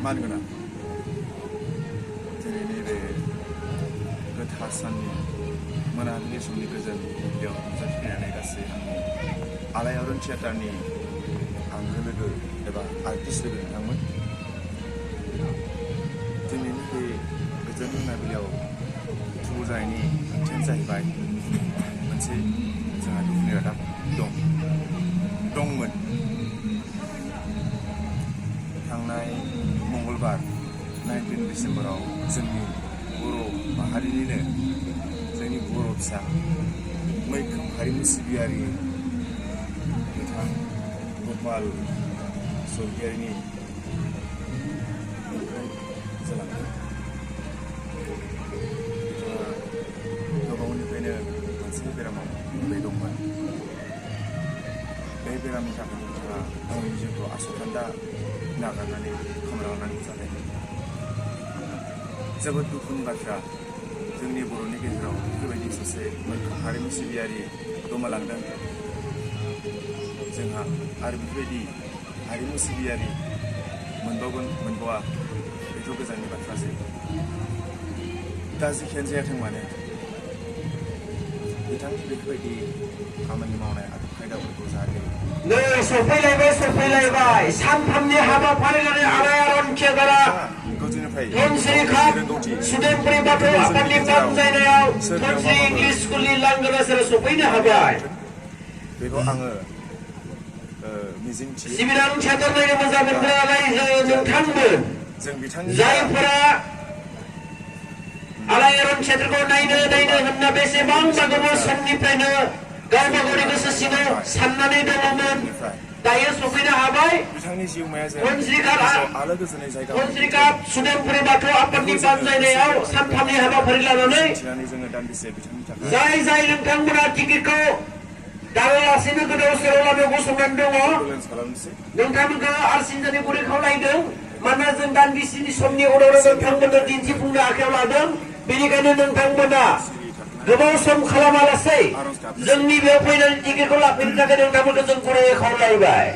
मानगोना दिनैनि बे गोथार साननि मोनाबिलि समनि गोजोन बेयाव नुजाथिफैनानै गासै आंनि आलायारन थियेटारनि आंगो लोगो एबा आर्टिस्ट लोगो नोंथांमोन दिनैनि बे गोजोन मोनाबिलियाव थुबुर जानायनि ओंथियानो जाहैबाय मोनसे जोंहा दुखुनि रादाब दंमोन थांनाय मंगलबार 19 डिसेम्बराव जोंनि बर' माहारिनिनो जोंनि बर' फिसा मैखोम हारिमु सिबियारि बिथां गपाल स्वर्गियारिनि जालांदों बिथाङा गोबावनिफ्रायनो मोनसे बेरामाव गोग्लैना दंमोन बे बेरामनि थाखायनो बिथाङा गावनि जिउखौ आसखान्दा नागारनानै खोमालांनांगौ जादों जोबोद दुखुनि बाथ्रा जोंनि बर'नि गेजेराव बेफोरबायदि सासे मैखोम हारिमु सिबियारि गोमालांदों जोंहा आरो बेफोरबायदि हारिमु सिबियारि मोनबावा बेथ' गोजाननि बाथ्रासै दा जेखियानो जायाथों मानो बिथांनि बेफोरबायदि खामानि मावनाय आदब खायदाफोरखौ जाहाथे सफैलायबाय सानथामनि हाबाफारि लानाय आलायारन थियेटारा धनसिरि सुदेमपुरि बाथौ आफादनि बानजायनायाव धनसिरि इंलिश स्कुलनि लांगोना सेराव सफैनो हाबाय बेखौ आङो मिजिंथियो सिबिरां थियेटार नायनो मोजां मोनग्रालाय नोंथांमोन जायफोरा आलायारन थियेटारखौ नायनो होनना बेसेबांबा गोबाव समनिफ्रायनो गावबा गावनि गोसो सिङाव साननानै दङमोन दायो सफैनो हाबाय धनसिरि सुदेमपुरि बाथौ आफादनि बानजायनायाव सानथामनि हाबाफारि लानानै जाय नोंथांमोना टिकेटखौ दालालासिनो गोदाव सोराव लामायाव गसंनानै दङ नोंथांमोनखौ आरसिनजानि गुरै खावलायदों मानोना जों दान्दिसेनि समनि उनावनो नोंथांमोननो दिन्थिफुंनो आखायाव लादों बेनिखायनो नोंथांमोना गोबाव सम खालामालासै जोंनि बेयाव फैनानै टिकेटखौ लाफैनो थाखाय नोंथांमोनखौ जों गुरैयै खावलायबाय।